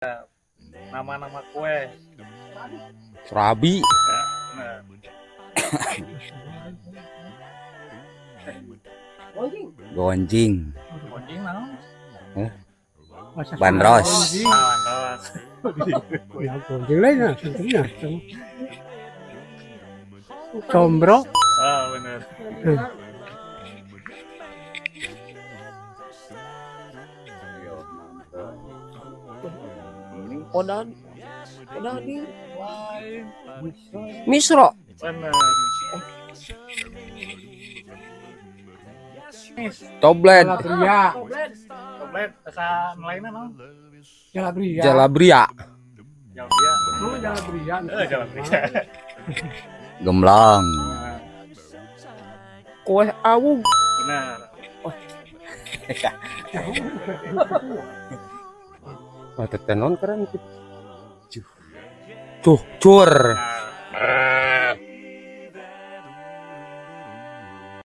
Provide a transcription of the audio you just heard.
Nama-nama kue. Serabi. Ya, benar. Gonjing. Gonjing naon? Bandros. Ah, bandros. Ya, gonjing lain lah, tentunya. Combro. Ah, benar. Podadi. Podadi. Misro. Benar. Toblet. Jalabria. Toblet asa lainnya naon? Jalabria. Jalabria. Jalabria. Oh, Jalabria. Eh, Jalabria. Gemblong. Nah, Kue awug. benar. Wah, tetenon keren gitu. Cuh, cur. Nah,